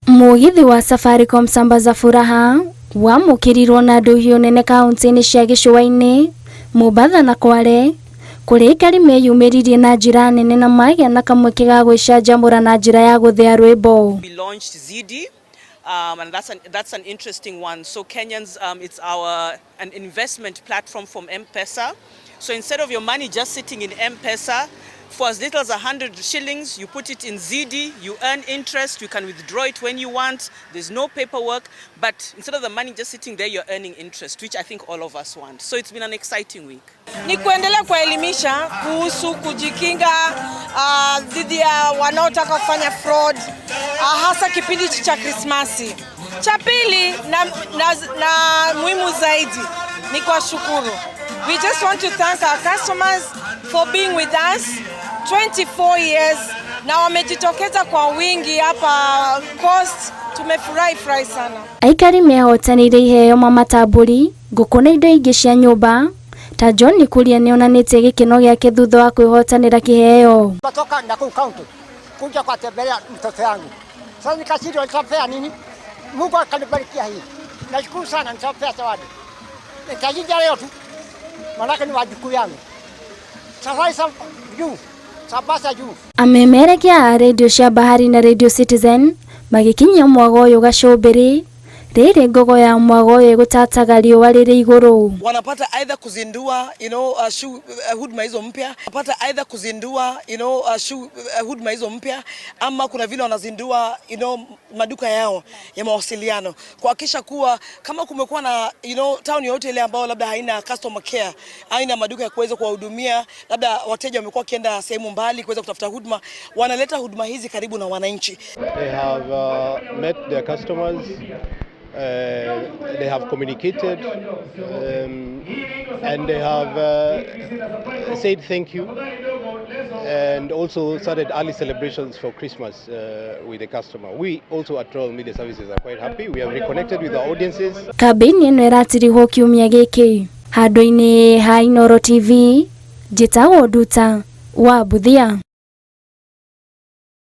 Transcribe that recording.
Mũgithi wa Safaricom Sambaza Furaha wamũkĩrirwo na ndũhiũ nene kaunti-inĩ cia gĩcũa-inĩ, Mombatha na Kwale, kũrĩa aikari meyumĩririe na njĩra nene na magĩa na kamweke ga gwĩcanjamũra na njĩra ya gũthĩa rwĩmbo. We launched Ziidi, and that's an interesting one. So Kenyans, it's our an investment platform from M-Pesa. So instead of your money just sitting in M-Pesa, for as little as 100 shillings, you put it in Ziidi, you earn interest, you can withdraw it when you want, there's no paperwork, but instead of the money just sitting there, you're earning interest, which I think all of us want. So it's been an exciting week. Ni kuendelea kuwaelimisha kuhusu kujikinga dhidi ya wanaotaka kufanya fraud, hasa kipindi cha Krismasi. Cha pili na muhimu zaidi ni kuwashukuru. We just want to thank our customers for being with us 24 years na wamejitokeza kwa wingi hapa Coast. Tumefurahi furahi sana. Aikari mehotanĩire iheo mamatambũri, ngũkũ na indo ingĩ cia nyũmba ta John Kuria nĩonanĩtie gĩkeno gĩake thutha wa kwĩhotanĩra kĩheo. Natoka Nakuru County kuja kuwatembelea mtoto yangu. Sasa nikashindwa nitampea nini? Mungu akanibarikia hii. Nashukuru sana, nitampea zawadi. Nitajija leo tu. Maanake ni wajukuu yangu. Safari sa juu. Sabasa juu. Amemerekia a redio cia Bahari na Radio Citizen magĩkinyia mwago ũyũ gacũmbĩrĩ rĩrĩ ngogo ya mwago ũyũ ĩgũtataga riũa rĩrĩ igũrũ. Wanapata aidha kuzindua huduma hizo mpya, wanapata aidha kuzindua huduma hizo mpya, ama kuna vile wanazindua maduka yao ya mawasiliano kuhakikisha kuwa kama kumekuwa na town yoyote ile ambayo labda haina customer care, haina maduka ya kuweza kuwahudumia, labda wateja wamekuwa wakienda sehemu mbali kuweza kutafuta huduma, wanaleta huduma hizi karibu na wananchi. They have met their customers, they have communicated, and they have said thank you, and also started early celebrations for Christmas with the customer. We also at Royal Media Services are quite happy. We have reconnected with our audiences. Kambĩini ĩno ĩratirihwo kiumia gĩkĩ handũ-inĩ ha Inooro TV. Njĩtagwo Nduta wa Mbuthia.